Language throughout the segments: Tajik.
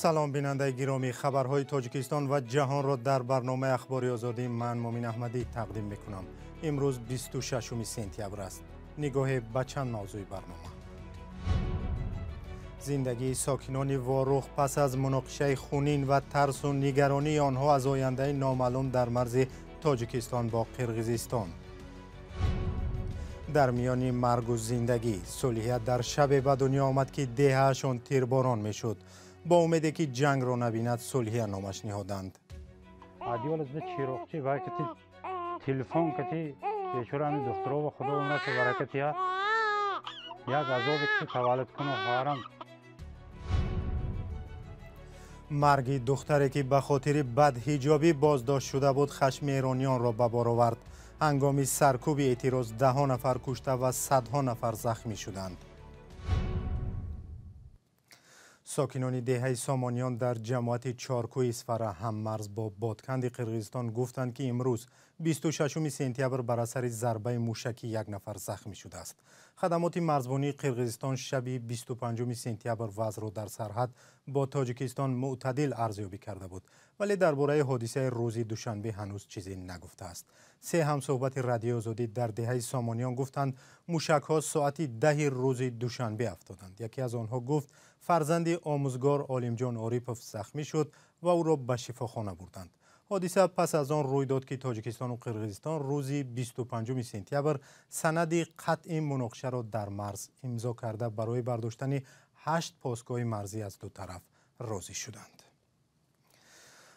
Салом, бинандаи гиромӣ. Хабарҳои Тоҷикистон ва ҷаҳонро дар барномаи Ахбори Озодӣ ман Мумин Аҳмадӣ тақдим мекунам. Имрӯз 26 сентябр аст. Нигоҳе ба чанд мавзӯи барнома. Зиндагии сокинони Ворух пас аз муноқишаи хунин ва тарсу нигаронии онҳо аз ояндаи номаълум дар марзи Тоҷикистон бо Қирғизистон. Дар миёни маргу зиндагӣ Сулҳия дар шабе ба дунё омад, ки деҳаашон тирборон мешуд. Бо умеде ки ҷангро набинад, Сулҳия номаш ниҳоданд. Телефон кати бечора ҳамин духтуро худо умрашо баракатия як азобе ки таваллуд куну хоҳарам. Марги духтаре, ки ба хотири бадҳиҷобӣ боздошт шуда буд, хашми эронёнро ба бор овард. Ҳангоми саркӯби эътироз даҳҳо нафар кушта ва садҳо нафар захмӣ шуданд. Сокинони деҳаи Сомониён дар ҷамоати Чоркӯи Исфара ҳаммарз бо Бодканди Қирғизистон гуфтанд, ки имрӯз 26 сентябр бар асари зарбаи мушакӣ як нафар захмӣ шудааст. Хадамоти марзбонии Қирғизистон шаби 25 сентябр вазъро дар сарҳад бо Тоҷикистон мӯътадил арзёбӣ карда буд, вале дар бораи ҳодисаи рӯзи душанбе ҳанӯз чизе нагуфтааст. Се ҳамсӯҳбати Радиои Озодӣ дар деҳаи Сомониён гуфтанд, мушакҳо соати 10 рӯзи душанбе афтоданд. Яке аз онҳо гуфт, фарзанди омӯзгор Олимҷон Орипов захмӣ шуд ва ӯро ба шифохона бурданд. Ҳодиса пас аз он рӯй дод, ки Тоҷикистону Қирғизистон рӯзи 25 сентябр санади қатъи муноқишаро дар марз имзо карда, барои бардоштани 8 постгоҳи марзӣ аз ду тараф розӣ шуданд.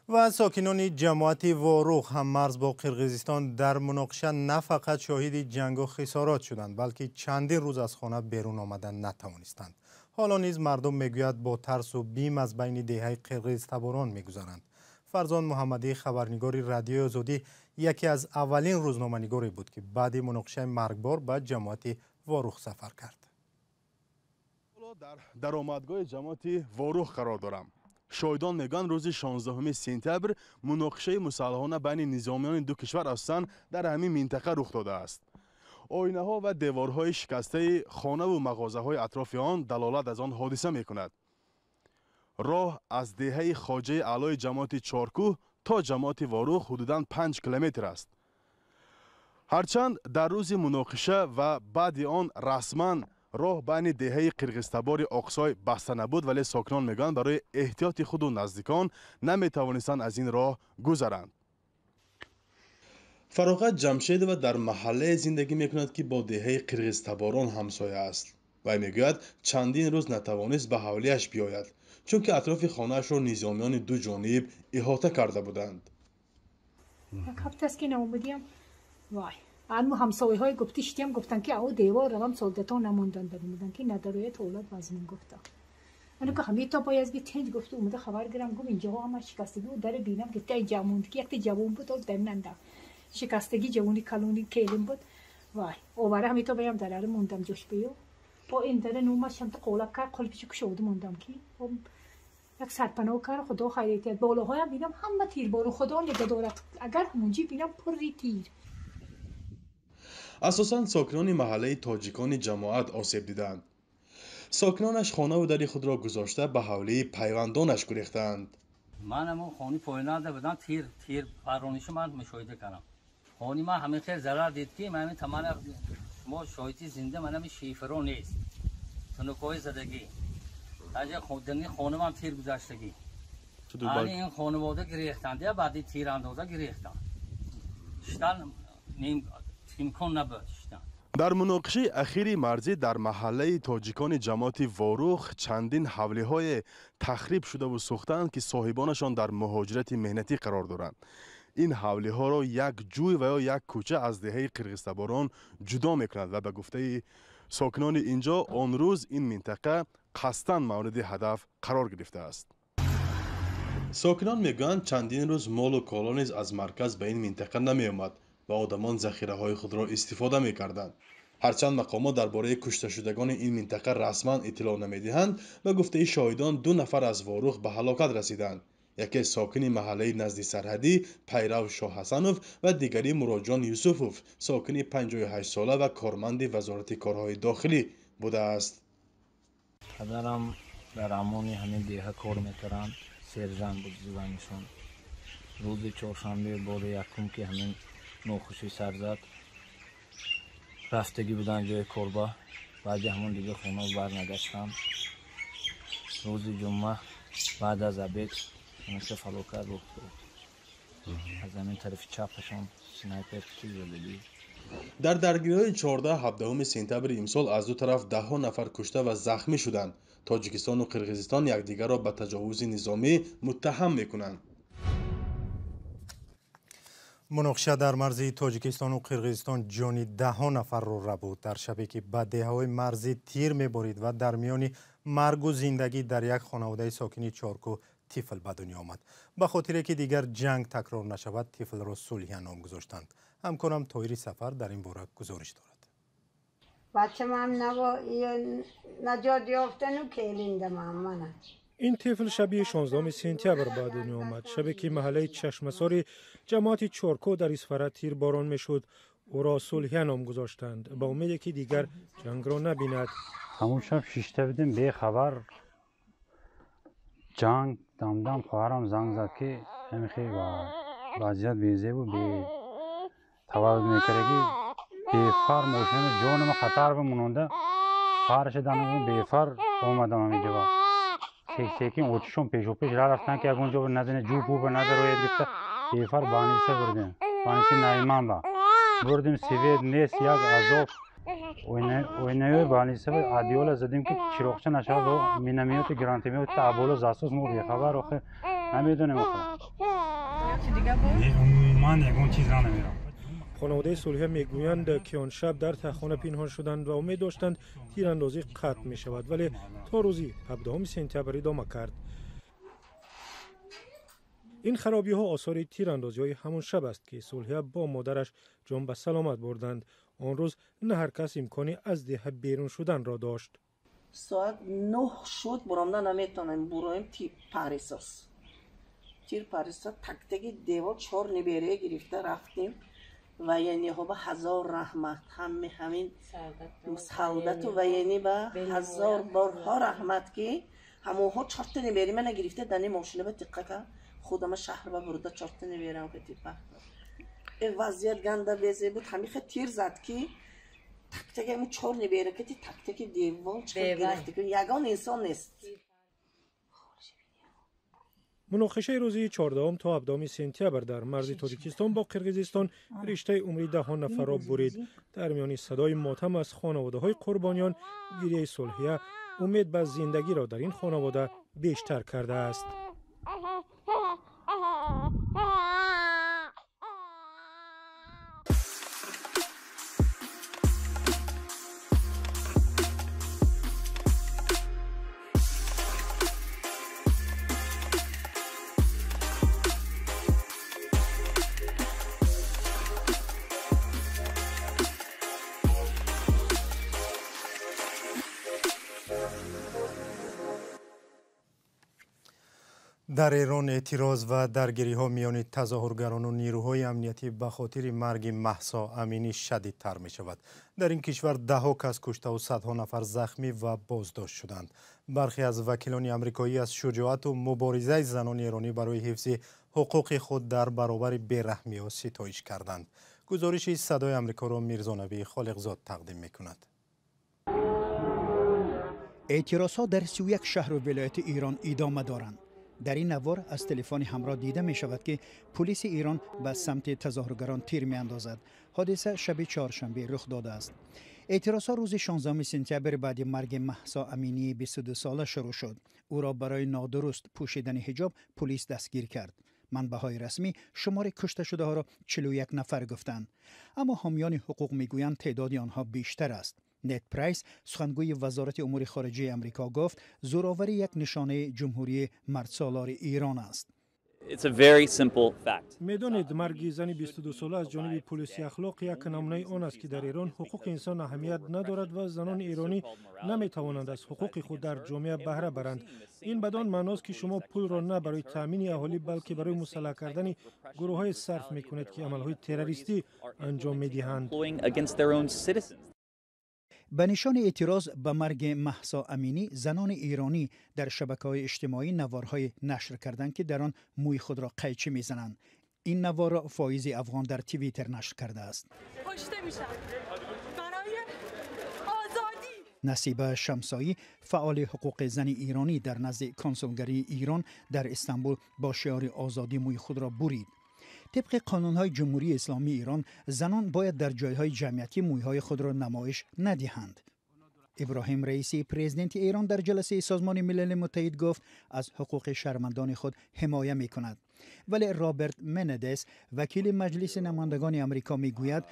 Ва сокинони ҷамоати Ворух ҳаммарз бо Қирғизистон дар муноқиша на фақат шоҳиди ҷангу хисорот шуданд, балки чандин рӯз аз хона берун омада натавонистанд. Ҳоло низ мардум мегӯяд, бо тарсу бим аз байни деҳаи қирғизтаборон мегузаранд. Фарзон Муҳаммадӣ, хабарнигори Радиои Озодӣ, яке аз аввалин рӯзноманигоре буд, ки баъди муноқишаи маргбор ба ҷамоати Ворух сафар кард. Дар даромадгоҳи ҷамоати Ворух қарор дорам. Шоҳидон мегӯянд, рӯзи 16 сентябр муноқишаи мусаллаҳона байни низомиёни ду кишвар асосан дар ҳамин минтақа рух додааст. Оинаҳо ва деворҳои шикастаи хонаву мағозаҳои атрофи он далолат аз он ҳодиса мекунад. Роҳ аз деҳаи Хоҷаи Аълои ҷамоати Чоркӯҳ то ҷамоати Ворух ҳудудан 5 километр аст. Ҳарчанд дар рӯзи муноқиша ва баъди он расман роҳ байни деҳаи қирғизтабори Оқсой баста набуд, вале сокинон мегӯянд, барои эҳтиёти худу наздикон наметавонистанд аз ин роҳ гузаранд. Фароғат Ҷамшедова дар маҳаллае зиндагӣ мекунад, ки бо деҳаи қирғизтаборон ҳамсоя аст. Вай мегӯяд, чандин рӯз натавонист ба ҳавлияш биёяд, чунки атрофи хонаашро низомиёни ду ҷониб иҳота карда буданд. Як ҳафтааст, ки наомадиям. Вай, анму ҳамсояҳои гуфти шитиям, гуфтанд, ки ау девор равам, солдатон намонданд, даромаданд, ки надарояд, ҳолат вазмин гуфта. Ану ки ҳамин то бояд би тинҷ гуфту омада хабар гирам, гум инҷоҳо ҳама шикастагӣ буд, даре бинам гуфта инҷа мондагӣ якта ҷавон буд, оз дарнанда. Шикастагӣ ҷавони калони келин буд. Вай, овара ҳамин то баям дараре мондам ҷош бию. Бо ин даре нумаш ҳамта қолаб кард, қулпичи кушода мондам, ки як сарпаноҳ кард, худо хайрият. Болоҳоям бинам ҳама тирбору, худо нигаҳ дорад, агар ҳамунҷи бинам пурри тир. Асосан сокинони маҳаллаи тоҷикони ҷамоат осеб диданд. Сокинонаш хонаву дари худро гузошта, ба ҳавлии пайвандонаш гурехтаанд. Ман ҳамон хони поинада будам, тир парронишу ман мушоҳида кардам. Хони ман ҳамин хел зарар дид, ки ман ҳамин тамана шумо шоҳиди зинда, ман ҳамин шифро нест, тунукҳои задагӣ, таҷа хонумам тир гузаштагӣ. Ани ин хонавода гирехтанд, я баъди тирандоза гирехтанд. Шитан имкон набуд шитан. Дар муноқишаи ахири марзӣ дар маҳаллаи тоҷикони ҷамоати Ворух чандин ҳавлиҳое тахриб шудаву сӯхтаанд, ки соҳибонашон дар муҳоҷирати меҳнатӣ қарор доранд. Ин ҳавлиҳоро як ҷӯй ва ё як кӯча аз деҳаи қирғизтаборон ҷудо мекунад ва ба гуфтаи сокинони инҷо он рӯз ин минтақа қасдан мавриди ҳадаф қарор гирифтааст. Сокинон мегӯянд, чандин рӯз молу коло низ аз марказ ба ин минтақа намеомад ва одамон захираҳои худро истифода мекарданд. Ҳарчанд мақомот дар бораи кушташудагони ин минтақа расман иттилоъ намедиҳанд, ба гуфтаи шоҳидон ду нафар аз Ворух ба ҳалокат расиданд. Яке сокини маҳаллаи назди сарҳадӣ Пайрав Шоҳҳасанов ва дигари Муроҷон Юсуфов, сокини 58 сола ва корманди Вазорати корҳои дохилӣ будааст. Падарам Дар амони ҳамин деҳа кор мекарданд, сержант буд занишон. Рӯзи чоршанбе бори якум ки ҳамин нохушӣ сар зад, рафтагӣ буданд ҷои корба. Баъди ҳамон дига хона барнагаштанд. Рӯзи ҷумъа баъд аз обед ҳамеша фалокат рух дод. Аз ҳамин тарафи чапашон снайпер чиз задагӣ. Дар даргириҳои 14-17 сентябри имсол аз ду тараф даҳҳо нафар кушта ва захмӣ шуданд. Тоҷикистону Қирғизистон якдигарро ба таҷовузи низомӣ муттаҳам мекунанд. Муноқиша дар марзи Тоҷикистону Қирғизистон ҷони даҳҳо нафарро рабуд. Дар шабе ки ба деҳаҳои марзӣ тир меборид ва дар миёни маргу зиндагӣ дар як хонаводаи сокини Чоркӯ тифл ба дунё омад. Ба хотире ки дигар ҷанг такрор нашавад, тифлро Сулҳия ном гузоштанд. Ҳамкорам Тоҳири Сафар дар ин бора гузориш дорад. Ин тифл шаби 16 сентябр ба дунё омад. Шабе ки маҳаллаи Чашмасори ҷамоати Чоркӯ дар Исфара тирборон мешуд. Ӯро Сулҳия ном гузоштанд ба умеде ки дигар ҷангро набинад. Ҳамон шаб шишта будем, бехабар ҷанг дамдам хоҳарам занг зад ки ҳамихе вазъият безебу бетаваллуд мекардаги бефар мошина ҷонама хатар бимононда фарша данам бефар омадам ҳамиҷоба. Секин отишон пешопеш ра рафтан ки ягон ҷо назане ҷӯ буба назарояд гирифта бефар баниса бурдем. Баниси Найман ба бурдем, свет нест, як азоб. Ойнаёи баниса адиёла задем ки чироқча нашавад, миномёти гранатомёти аболо засос мо бехабар охир намедонем охир. Умуман ягон чиз намедонам. Хонаводаи Сулҳия мегӯянд ки он шаб дар таххона пинҳон шуданд ва умед доштанд тирандозӣ қатъ мешавад, вале то рӯзи 17 сентябр идома кард. Ин харобиҳо осори тирандозиҳои ҳамон шаб аст ки Сулҳия бо модараш ҷон ба саломат бурданд. Он рӯз на ҳар кас имкони аз деҳа берун шуданро дошт. Соат 9 шуд, буромда наметавонем буроем, тир парисос. Тир парисос тактаги девор чор неберее гирифта рафтем. Военниҳо ба ҳазор раҳмат, ҳаме ҳамин солдату военни ба ҳазор борҳо раҳмат ки ҳамонҳо чорта небери мана гирифта дани мошина ба тиққа кард, худама шаҳр ба бурда чорта неберам ки типа. Вазъият ганда безе буд, ҳамиха тир зад ки тактаги ҳамин чор небера ки тактаги девор чор гирифта ки ягон инсон нест. Муноқишаи рӯзи 14 то 17 сентябр дар марзи Тоҷикистон бо Қирғизистон риштаи умри даҳҳо нафарро бурид. Дар миёни садои мотам аз хонаводаҳои қурбониён гирияи Сулҳия умед ба зиндагиро дар ин хонавода бештар кардааст. Дар Эрон эътироз ва даргириҳо миёни тазоҳургарону нирӯҳои амниятӣ ба хотири марги Маҳсо Аминӣ шадидтар мешавад. Дар ин кишвар даҳҳо кас куштаву садҳо нафар захмӣ ва боздошт шуданд. Бархе аз вакилони амрикоӣ аз шуҷоату муборизаи занони эронӣ барои ҳифзи ҳуқуқи худ дар баробари бераҳмиҳо ситоиш карданд. Гузориши Садои Амрикоро Мирзонабӣ Холиқзод тақдим мекунад. Эътирозҳо дар 31 шаҳру вилояти Эрон идома доранд. Дар ин навор аз телефони ҳамроҳ дида мешавад ки полиси Эрон ба самти тазоҳургарон тир меандозад. Ҳодиса шаби чоршанбе рух додааст. Эътирозҳо рӯзи 16 сентябр баъди марги Маҳсо Аминии 22сола шурӯъ шуд. Ӯро барои нодуруст пӯшидани ҳиҷоб полис дастгир кард. Манбаъҳои расмӣ шумори кушташудаҳоро 41 нафар гуфтанд. Аммо ҳомиёни ҳуқуқ мегӯянд теъдоди онҳо бештар аст. Нед Прайс, сухангӯи Вазорати умури хориҷаи Амрико гуфт, зӯроварӣ як нишонаи ҷумҳурии мардсолори Эрон аст. Медонед, марги зани 22сола аз ҷониби полиси ахлоқ як намунаи он аст ки дар Эрон ҳуқуқи инсон аҳамият надорад ва занони эронӣ наметавонанд аз ҳуқуқи худ дар ҷомеа баҳра баранд. Ин бадон маъност ки шумо пулро на барои таъмини аҳолӣ, балки барои мусаллаҳ кардани гурӯҳҳое сарф мекунед ки амалҳои террористӣ анҷом медиҳанд. Ба нишони эътироз ба марги Маҳсо Аминӣ, занони иронӣ дар шабакаҳои иҷтимоӣ наворҳое нашр карданд, ки дар он мӯи худро қайчӣ мезананд. Ин наворро Фоизи Афғон дар Твиттер нашр кардааст. Насиба Шамсоӣ, фаъоли ҳуқуқи зани иронӣ, дар назди консулгарии Ирон дар Истанбул бо шиори озодӣ мӯи худро бурид. Тибқи қонунҳои Ҷумҳурии Исломии Ирон, занон бояд дар ҷойҳои ҷамъиятӣ мӯйҳои худро намоиш надиҳанд. Иброҳим Раисӣ, президенти Эрон, дар ҷаласаи Созмони Милали Муттаҳид гуфт, аз ҳуқуқи шаҳрвандони худ ҳимоя мекунад. Вале Роберт Менедес, вакили Маҷлиси намояндагони Амрико, мегӯяд: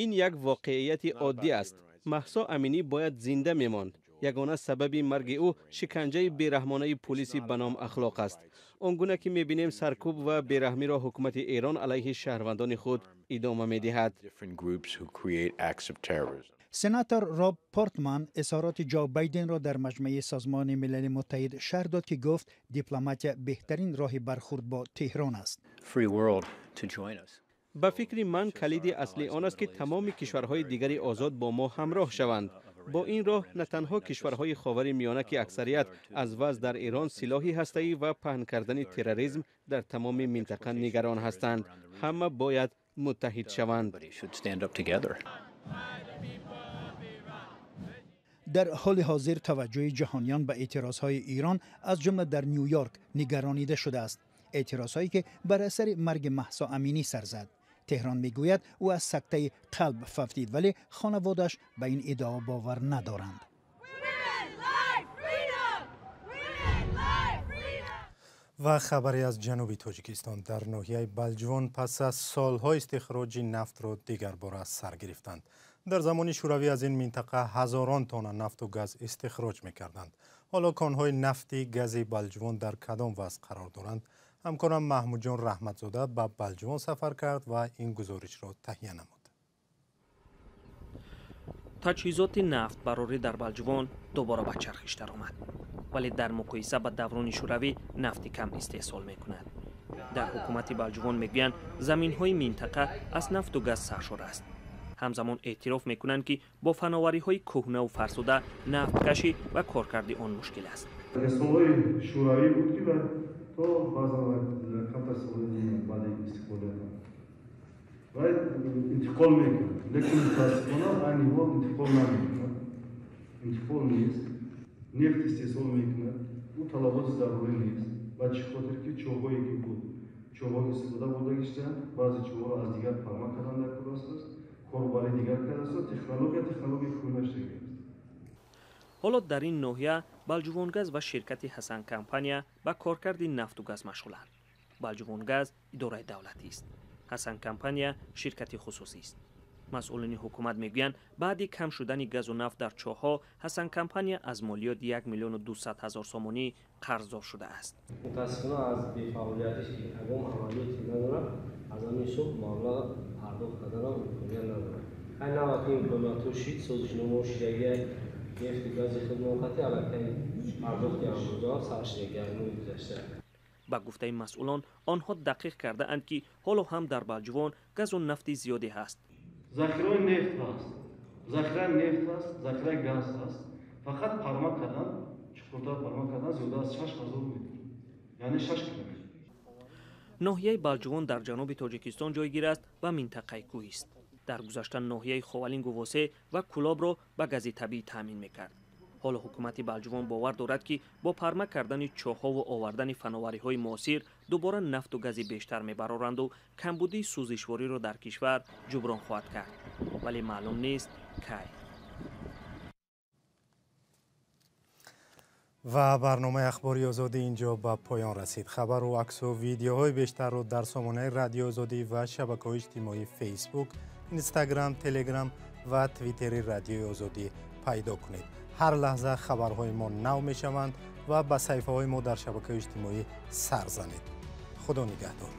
ин як воқеияти оддӣ аст. Маҳсо Аминӣ бояд зинда мемонд. Ягона сабаби марги ӯ шиканҷаи бераҳмонаи пулиси ба ном ахлоқ аст. Он гуна ки мебинем, саркӯб ва бераҳмиро ҳукумати Эрон алайҳи шаҳрвандони худ идома медиҳад. Сенатор Роб Портман изҳороти Ҷо Байденро дар маҷмаи Созмони Милали Муттаҳид шарҳ дод, ки гуфт дипломатия беҳтарин роҳи бархӯрд бо Теҳрон аст. Ба фикри ман, калиди аслӣ он аст, ки тамоми кишварҳои дигари озод бо мо ҳамроҳ шаванд. Бо ин роҳ на танҳо кишварҳои Ховари Миёна, ки аксарият аз вазъ дар Эрон, силоҳи ҳастаӣ ва паҳн кардани терроризм дар тамоми минтақа нигарон ҳастанд. Ҳама бояд муттаҳид шаванд. Дар ҳоли ҳозир таваҷҷӯҳи ҷаҳониён ба эътирозҳои Ирон, аз ҷумла дар Нью-Йорк, нигаронида шудааст. Эътирозҳое ки бар асари марги Маҳсо Аминӣ сар зад. Теҳрон мегӯяд, ӯ аз сактаи қалб фавтид, вале хонаводааш ба ин иддао бовар надоранд. Ва хабаре аз ҷануби Тоҷикистон. Дар ноҳияи Балҷувон пас аз солҳо истихроҷи нафтро дигарбора аз сар гирифтанд. Дар замони Шӯравӣ аз ин минтақа ҳазорон тонна нафту газ истихроҷ мекарданд. Ҳоло конҳои нафти гази Балҷувон дар кадом вазъ қарор доранд? Ҳамкорам Маҳмудҷон Раҳматзода ба Балҷувон сафар кард ва ин гузоришро таҳия намуд. Таҷҳизоти нафтбарорӣ дар Балҷувон дубора ба чархиш даромад, вале дар муқоиса ба даврони Шӯравӣ нафти кам истеҳсол мекунад. Дар ҳукумати Балҷувон мегӯянд, заминҳои минтақа аз нафту газ саршор аст. Ҳамзамон эътироф мекунанд, ки бо фановариҳои кӯҳнаву фарсуда нафткашӣ ва коркарди он мушкил аст. Солҳои Шӯравӣ буд, ки то баъзан камтар солҳои баъди истиқлолият ва интиқол мекард, лекин мутаассифона айни ҳол интиқол намекунад, интиқол нест. Нефт истеҳсол мекунад, ӯ талаботи зарурӣ нест. Ба чӣ хотир ки чоҳҳое ки буд, чоҳҳо истифода бурда гаштанд, баъзе чоҳҳоро аз дигар парма кардан дар кор аст, корбари дигар кардааст, технология кӯҳна шудааст. Ҳоло дар ин ноҳия Балҷувонгаз ва ширкати Ҳасан Компания ба коркарди нафту газ машғуланд. Балҷувонгаз идораи давлатист, Ҳасан Компания ширкати хусусист. Масъулини ҳукумат мегӯянд, баъди кам шудани газу нафт дар чоҳҳо, Ҳасан Компания аз молиёт 1 200 000 сомонӣ қарздор шудааст. Мутаассифона аз бефаъолиятиш ки ягон амалиёте надорад, аз ҳамин ҳисоб маблағ пардохт карданам имконият надорад. Ҳай наваки имкониятҳо шид, созишномаҳо шидагиай, нефту гази худмонқати аллакай пардохти андозаҳо сар шидагиай моҳи гузашта. Ба гуфтаи масъулон, онҳо дақиқ кардаанд, ки ҳоло ҳам дар Балҷувон газу нафти зиёде ҳаст. Захираи нефт ҳаст, захираи нефт ҳаст, захираи газ ҳаст. Фақат парма кардан, чуқуртар парма кардан зиёда аз 6000 метр, яъне 6 километр. Ноҳияи Балҷувон дар ҷануби Тоҷикистон ҷойгир аст ва минтақаи кӯҳист. Дар гузашта ноҳияи Ховалингу Восе ва Кӯлобро ба гази табиӣ таъмин мекард. Ҳоло ҳукумати Балҷувон бовар дорад, ки бо парма кардани чоҳҳову овардани фановариҳои муосир дубора нафту гази бештар мебароранду камбудии сӯзишвориро дар кишвар ҷуброн хоҳад кард. Вале маълум нест кай. Ва барномаи Ахбори Озодӣ инҷо ба поён расид. Хабару аксу видеоҳои бештарро дар сомонаи Радиои Озодӣ ва шабакаҳои иҷтимоии Фейсбук, Инстаграм, Телеграм ва Твиттери Радиои Озодӣ пайдо кунед. Ҳар лаҳза хабарҳои мо нав мешаванд ва ба саҳифаҳои мо дар шабакаҳои иҷтимоӣ сар занед. Худо нигаҳдор.